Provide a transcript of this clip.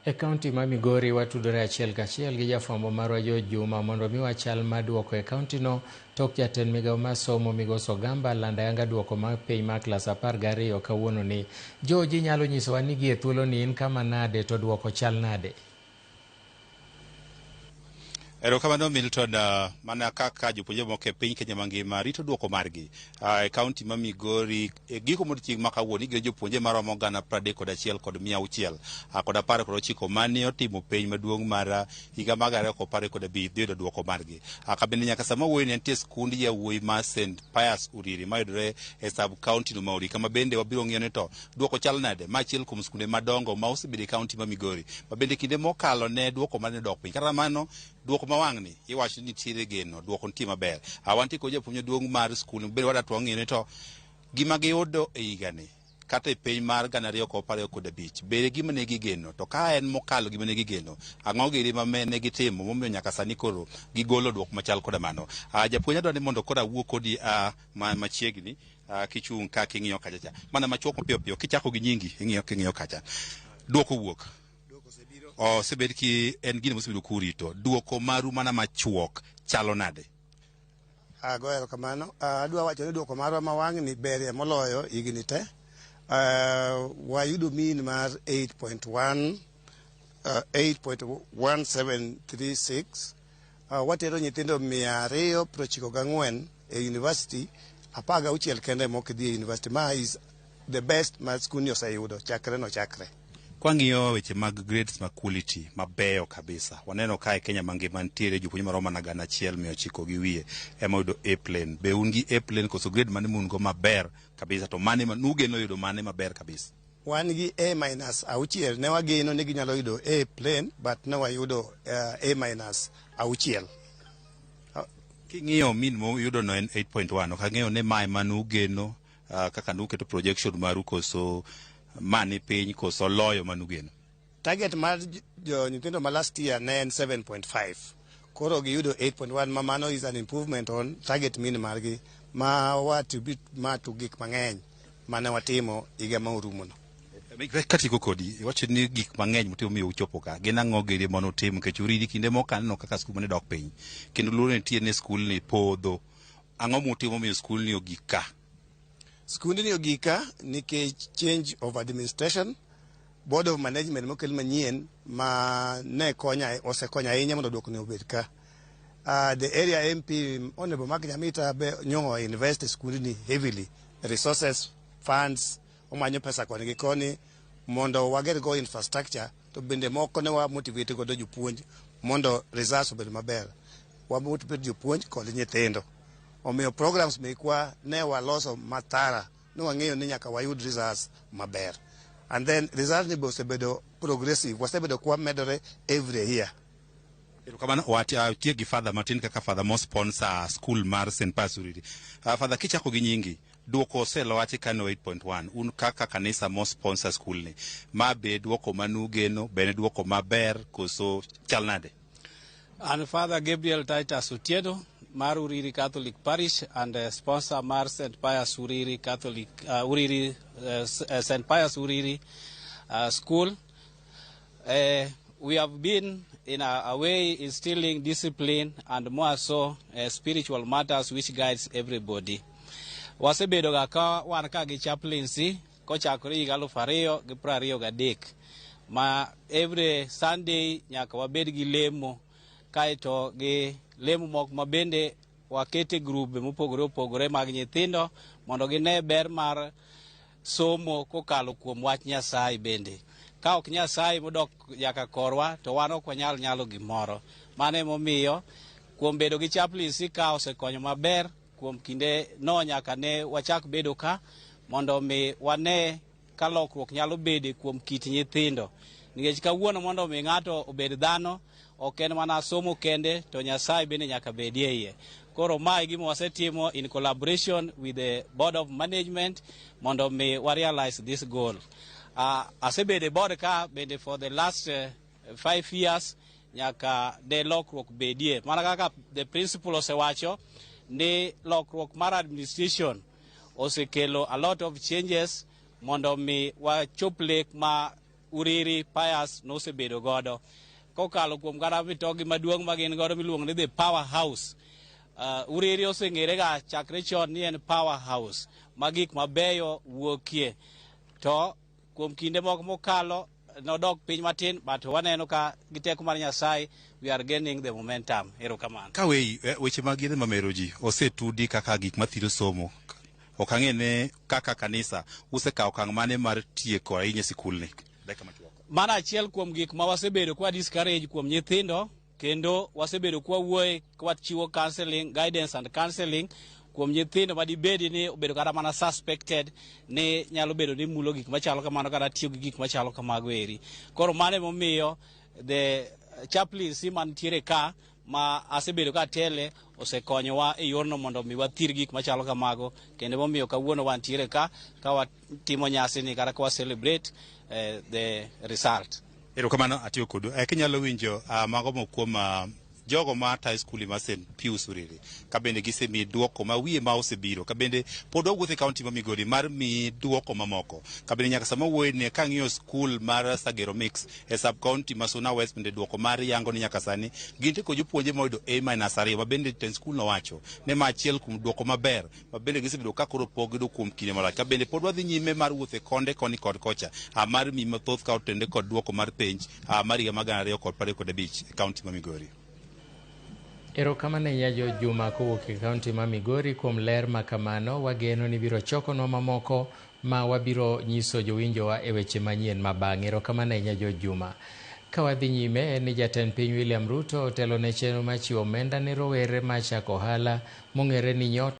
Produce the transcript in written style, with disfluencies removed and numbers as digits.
E kaunti ma Migori watudore achiel kachiel gi jafwambo marwa George Juma mondo omiwa chal mar duoko e kauntino tok jatend migawo mar somo Migosi Ogamba lando ayanga duoko mar piny mar klas 12 kawuononi. George, inyalo nyisowa ni gie thuoloni in kama nade to duoko chal nade? Erokamano Milton, mana kaka jopuonjre moko e piny Kenya mangima rito duoko margi e kaunti ma Migori e giko modiochieng' ma kawuono igeno jopuonjre maromo 31,619 mane otimo penj maduong' mar higa mag 2015 dhi yudo duoko margi. Ka bende nyaka sama wuoyo ni entie skund yawuoyi mar St Pius Uriri mayudore e sub county no ma Uriri, kama bende wabiro ng'iyo ni to duoko chal nade. Ma achiel kuom skunde madongo ma osebedo e kaunti ma Migori ma bende kinde mokalo ne duoko mane dok piny. Kata kamano, duoko ma wang'ni iwacho ni nitiere geno, duoko nitie maber. Wantie kod japuonj maduong' mar skul bende wadwa to wang'iyo ni to gima giyudo e higani kata e piny mar 2025 bende gima ne gigeno, to ka en mokalo gima ne gigeno, ang'o giri ma ne gitimo momiyo nyaka sani koro gigolo duoko machal koda mano. Japuonj, adwa ni mondo koro awuo kodi machiegni kichung' ka king'iyo kacha cha mana machuok mapiyo piyo kichako gi nyingi ing'iyo king'iyo kacha. Duoko wuok osebed ki en gino mosebedo kurito duoko maru mana machuok chalo nade? Ago erokamano. Adwa wacho ni duoko marwa ma wang'ni berie moloyo higni te. Wayudo mean mar 8.1 8.1736. Watero nyithindo 294 e university, 16 kende mok dhi e university. Ma is the best ma skundni oseyudo chakre nochakre. Kwang'iyo weche mag grades ma quality mabeyo kabisa, waneno ka e Kenya mangima nitiere jopuonj maromo mana 1900 gi wiye ema oyudo A plain. Be un gi A plain koso grade mane ma un go maber kabisa, to mane nugeno yudo mane maber kabisa? Wan gi A minus 6. Ne wageno ni ginyalo yudo A plain, but ne wayudo A minus 6. King'iyo mean moyudo no en 8.1. Ok ang'eyo ni mae manugeno kaka nuketo projection maru, koso ma ni piny koso loyo manugeno? Target mar jo nyithindo ma last year ne en 7.5, koro giyudo 8.1, ma mano is an improvement on target mean margi ma wa attribute ma to gik mang'eny mane watimo higa ma orumono. Katieko kodi, iwacho ni gik mang'eny mutimo miyo uchopo ka gin ang'o giri mane utimo? Nikech Uriri kinde moko aneno kaka skul mane dok piny kendo luoro nitie ni skul ni podho. Ang'o mutimo miyo skul ni ogik ka? Skundni ogik ka nikech change of administration, board of management mokel manyien ma ne konya osekonyo ahinya mondo duoko ni obed ka. The area MP, Honorable Mark Nyamita, be nyo invest e skundni heavily resources, funds, omanyo pesa koni gi koni mondo wager go infrastructure, to bende moko ne wa motivate godo jopuonj mondo results obed maber. Wa motivate jopuonj kod nyithindo. Omiyo programs mekwa ne waloso mathara ne wang'eyo ni nyaka wayud results maber, and then results ni be osebedo progressive, wasebedo kwa medore every year. Erokamano. Watiek gi Father matin kaka father mo sponsor school mar St Pius Uriri. Father, kichako gi nyingi, duoko oselowachi kano 8.1. Un kaka kanisa mo sponsor school ni, ma be duoko manugeno, bende duoko maber koso chal nade? An Father Gabriel Titus Otieno mar Uriri Catholic Parish and sponsor mar St. Pius Uriri Catholic Uriri St. Pius Uriri School. We have been in a way instilling discipline and more so spiritual matters which guides everybody. Wasebedo ga ka wan ka gi chaplaincy kochakore higa 2023, ma every Sunday nyaka wabed gi lemo, kaeto gi lemo moko ma bende wakete grube mopogore opogore mag nyithindo mondo gine ber mar somo kokalo kuom wach Nyasaye. Bende ka ok Nyasaye modok nyaka korwa to wan ok wanyal nyalo gimoro. Mano emomiyo kuom bedo gi chaplaincy ka osekonyo maber kuom kinde no nyaka ne wachak bedo ka mondo mi wane ka lokruok nyalo bede kuom kit nyithindo, nikech kawuono mondo mi ng'ato obed dhano ok en mana somo kende, to Nyasaye bende nyaka bedie iye. Koro mae e gima wasetimo in collaboration with the board of management mondo mi wa realize this goal. Asebedo e board ka bende for the last 5 years nyaka ne lokruok bedie. Mana kaka the principal osewacho ni lokruok mar administration osekelo a lot of changes mondo mi wachop lek ma Uriri. Uriri Pius nosebedo godo kokalo kuom kata mitogi maduong' ma gin godo miluongo ni the power house. Uriri oseng'ere ga chakre chon ni en power house ma gik mabeyo wuokie. To kuom kinde moko mokalo nodok piny matin, but waneno ka gi teko mar Nyasaye we are gaining the momentum. Erokamano. Ka wei weche mag yedhe mamero ji osetudi kaka gik mathiro somo. Ok ang'e ne kaka kanisa usekawo okang' mane mar tieko ahinya sikulni. Dakika machuok. Mano achiel kuom gik ma wasebedo kwa discourage kuom nyithindo, kendo wasebedo kwa wuoye kwa chiwo counseling, guidance and counseling kuom nyithindo madibedi ni obedo kata mana suspected ni nyalo bedo ni mulo gik machalo kamano kata tiyo gi gik machalo kamago eri. Koro mano emomiyo the chaplaincy mantiere ka ma asebedo ka atele osekonyowa e yorno mondo mi wathir gik machalo kamago, kendo emomiyo kawuono wantiere ka ka watimo nyasi ni kata ka wa celebrate the result. Erokamano atiyo kodu. Kinyalo winjo mago moko kuom jogo ma tayo skul mar St. Pius Uriri ka bende gisemiyi duoko ma wiye ma osebiro ka bende pod wawuotho e kaunti ma Migori mar miyi duoko mamoko ka bende nyaka sama wuoyo ni kang'iyo skul mar Sagero Mix e sub county ma Suna West bende duoko mar yango ni nyaka sani gintie kod jopuonje moyudo A minus 2 ma bende jatend skul nowacho ne ma achiel kuom duoko maber ma bende gisebedo ka koro pok giyudo kuom kinde malach ka bende pod wadhi nyime mar wuotho e konde koni kod kocha mar miyi mathoth ka otende kod duoko mar penj mar higa mar 2025 e kaunti ma Migori. Erokamano ahinya Jo Juma kowuok e kaunti ma Migori kuom ler ma kamano. Wageno ni biro chokonwa mamoko ma wabiro nyiso jowinjowa e weche manyien ma bang'e. Erokamano ahinya Jo Juma. Ka wadhi nyime en ni jatend piny William Ruto otelo ne chenro mar chiwo omenda ne rowere machako ohala mong'ere ni Nyota.